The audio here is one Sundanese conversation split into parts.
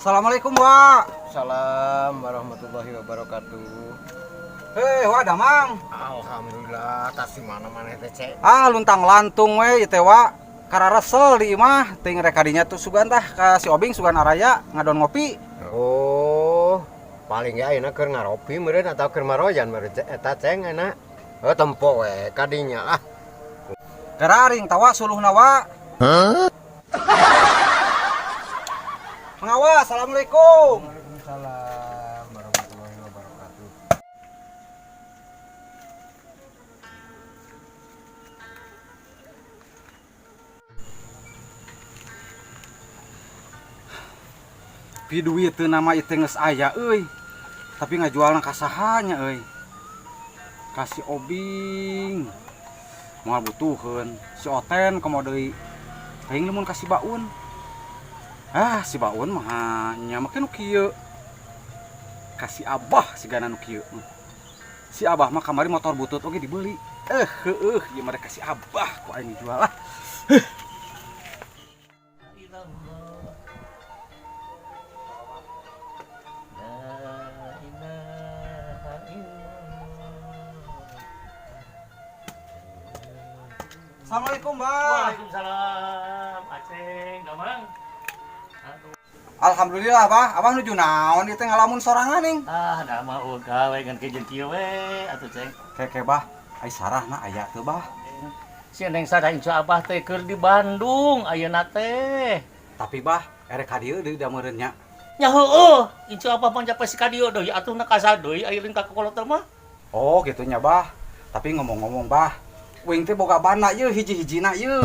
Assalamualaikum, Wak. Salam warahmatullahi wabarakatuh. Hei, Wak, damang. Alhamdulillah, tas di mana mana teh, Cek. Ah, luntang lantung we ieu teh, Wak. Kararesel di imah, ting rek kadinya tuh sugan tah ka si Obing sugan araya ngadon ngopi. Oh, paling ya ayeuna keur ngaropi meureun atau keur marojan meureun eta Ceng enak. Oh, tempo we kadinya ah. Gararing tawa suluhna, Wak. Huh? Pengawas, assalamualaikum. Waalaikumsalam warahmatullahi wabarakatuh. Pi duit teu nama ieu teh geus aya euy. Tapi ngajualna ka saha nya euy. Ka si Obing. Moal butuheun. Si Oten komo deui. Teuing lamun ka si Baun. Ah, si Baun mah nya make nu kieu. Ka si Abah sigana nu kieu mah. Si Abah mah kamari motor butut oge dibeli. Heueuh, ieu mah rek ka si Abah ku aing dijual ah. Assalamualaikum, Bang. Waalaikumsalam, Aceng, Damang. Aduh. Alhamdulillah, Bah. Abah nuju naon ieu teh ngalamun sorangan ning? Ah, da mah eueuh gawe ngan kejeun kieu we atuh, Ceng. Keke, Bah. Ai sarahna aya teu, Bah? Si Neng Sarah incu Abah teh keur di Bandung ayeuna teh. Tapi Bah, erek ka dieu deui da meureun nya. Nya heueuh, incu Abah mah pasti ka dieu deui atuh na kasa deui aya ka kolot mah. Oh, gitu nya, Bah. Tapi ngomong-ngomong, Bah, uing teh boga bana ieu hiji-hijina ieu.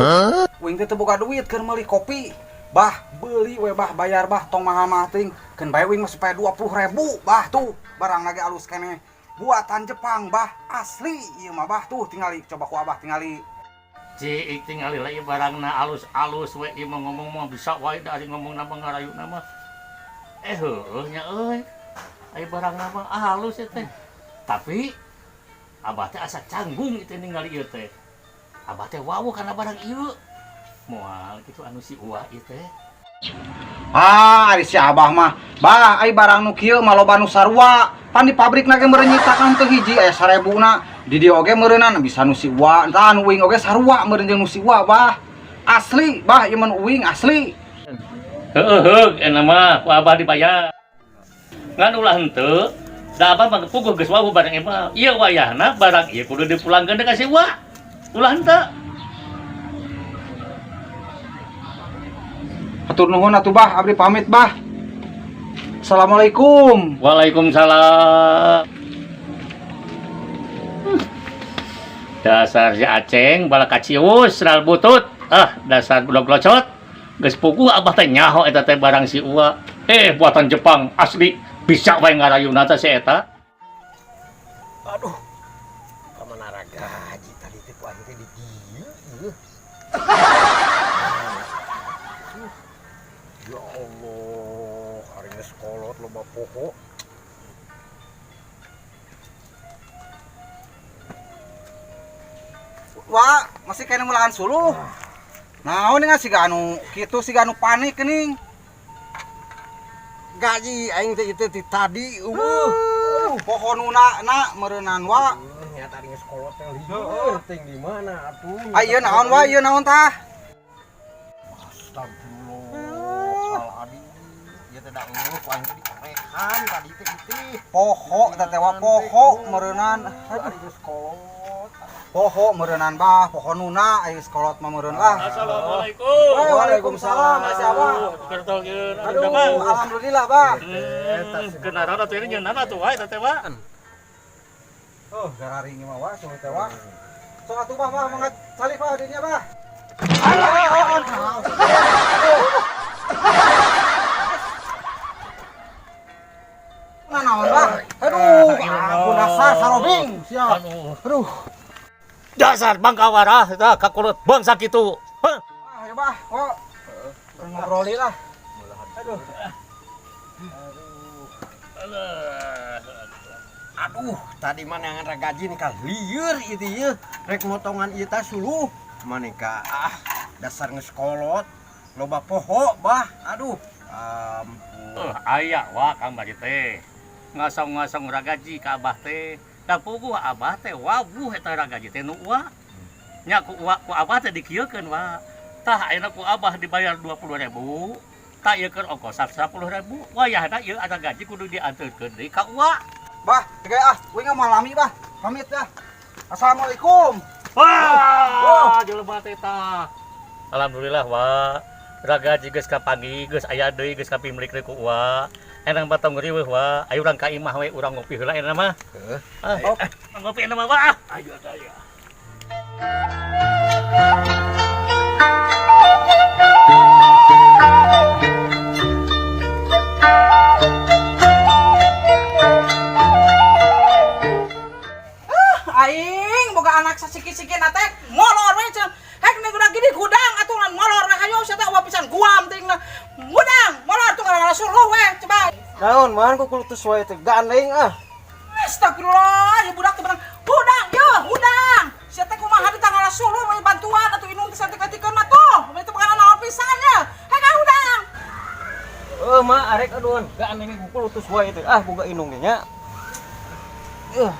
Uing teh teu boga duit keur meuli kopi. Bah, beli we Bah, bayar Bah, tong mahal-mahal teuing. Keun bae uing mah supaya 20.000, Bah tuh. Barang lagi alus keneh. Buatan Jepang, Bah, asli ieu mah Bah tuh tingali coba ku Abah tingali. Cik tingali lah ieu barangna alus-alus we ieu mah ngomong mah bisa wae da ari ngomongna mah ngarayuna mah. Heueuh nya euy. Aya barangna mah alus ieu teh. Tapi Abah teh asa canggung itu ningali ieu teh. Abah teh wawuh kana barang ieu. Moal kitu anu si Uwa ieu teh. Ah, ari si Abah mah. Bah, ai barang nu kieu mah loba nu sarua. Pan di pabrik na ge meureun nyiptakan teu hiji aya 1000-na. Di dieu oge meureunnan bisa nu si Uwa, entah anu uing oge sarua meureun jeung nu si Uwa, Bah. Asli, Bah, ieu mah nu uing asli. Heueuh heug eta mah ku Abah dibayar. Ngan ulah henteu, da Abah mah puguh geus wawuh barang ieu mah. Ieu wayahna barang ieu kudu dipulangkeun deui ka si Uwa. Ulah henteu. Hatur nuhun atuh Bah, abdi pamit Bah. Assalamualaikum. Waalaikumsalam. Dasar si Aceng bala kacius sendal butut. Ah, dasar budak locot. Geus puguh Abah teh nyaho eta teh barang si Uwa. Buatan Jepang asli bisa wae ngarayuna teh si eta. Aduh. Ka mana gaji tadi teh ku aing teh di dieu ieu. Ya Allah, ari geus kolot loba poho. Wah, masih kena mulaan suluh. Naon nih siga anu kitu siga anu panik geuning. Gaji aing teh ieu teh ti tadi eueuh. Poho nu na meureunan wa. Nya tadi geus kolot teh lieur ting di mana atuh. Ah ieu naon wa, ieu naon tah? Astagfirullahaladzim. Ieu teh da eueuh ku aing teh dikarehan tadi teh kitu. Poho teh teh wa poho meureunan. Aduh geus kolot. Poho meureunan bah, poho nuna aya geus kolot mah meureun lah. Assalamualaikum. Waalaikumsalam, Mas Abah. Kertol ieu. Aduh, alhamdulillah, Bah. Kenaran atuh ini nyeunana atuh wae teh Pak. Oh, gararing mah wa, suluh teh wa. Sok atuh Bah, Bah, mangga calik Bah dinya, Bah. Nah, naon, Bah? Aduh, ampun dasar sarobing. Siap. Aduh. Dasar bangkawarah eta kakolot bangsa kitu. Heh. Ah, ayo Bah, kok ngobrolin lah. Aduh. Aduh, tadi mah neangan gaji nih ka lieur ieu teh ieu. Rek motongan ieu teh suluh. Maneka ah dasar geus kolot. Loba poho, Bah. Aduh. Ampun. Aya wa kamari teh. Ngasong-ngasong ragaji ka abah teh. Da puguh abah teh wawuh eta ragaji teh nu uwa. Nya ku uwa ku abah teh dikieukeun wa. Tah ayeuna ku abah dibayar 20.000. Tah ieu keur ongkos 10.000. Wayahna ieu ada gaji kudu dianterkeun deui ka uwa. Bah, teu ah, uing mah lami bah. Pamit dah. Assalamualaikum. Wah, jelema teh tah. Alhamdulillah wa. Ragaji geus kapanggih, geus aya deui, geus kapimlik deui ku uwa. Enang batong riweuh wa. Ayo urang ka imah we urang ngopi heula enak mah. Heeh. Ah, ngopi enak mah wa. Ayo ayo. Aing boga anak sasiki-siki na teh molor we cenah. Hek nih udah gini gudang atuh ngan molor we hayo sia teh eueuh pisan guam ting na. Gudang molor tuh ngalah suluh we coba. Naon man ku kulutus wae teh gandeng ah. Astagfirullah, ya budak teh beunang. Hudang ye, hudang. Sia teh kumaha di tanggal suluh we bantuan atuh inung teh satik-atikeun mah tuh. We teh bukan naon pisan ye. Hek ah hudang. Heuh mah arek aduan gandeng ku kulutus wae teh ah boga inung ge nya.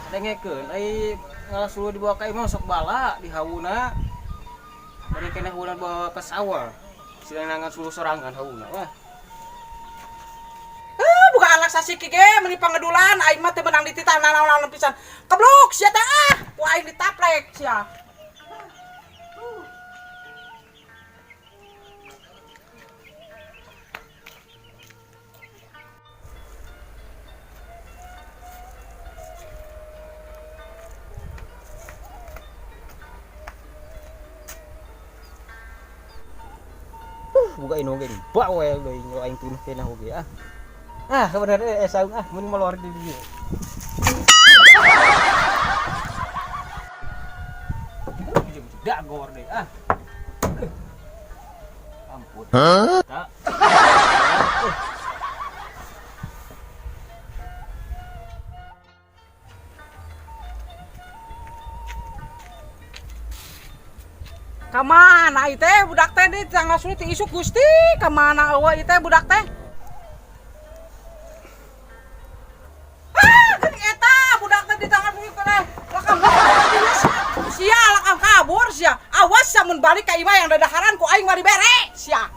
Dengekeun ai ngalah suluh dibawa ka imah sok bala di hauna. Bari keneh hauna bawa ke sawah. Silangan suluh sorangan hauna wah. Bukan anak sasiki ge meuni pangedulan aing mah teu meunang dititah nanaon-naon pisan. Kebluk sia teh ah, ku aing ditaplek sia. Buka inung ge bawa we deui aing tunuh keneh oge ah. Ah, kebenaran saung ah mun molor di dieu. Dagor deh ah. Ampun. Hah? Kamana ieu teh budak teh di tanggal sulit isuk Gusti, kamana eueuh ieu teh budak teh? Ah, geuning eta budak teh di tangan sulit teh. Lakam sia, lakam kabur sia. Awas sia mun balik ka imah yang dadaharan ku aing mah dibere sia.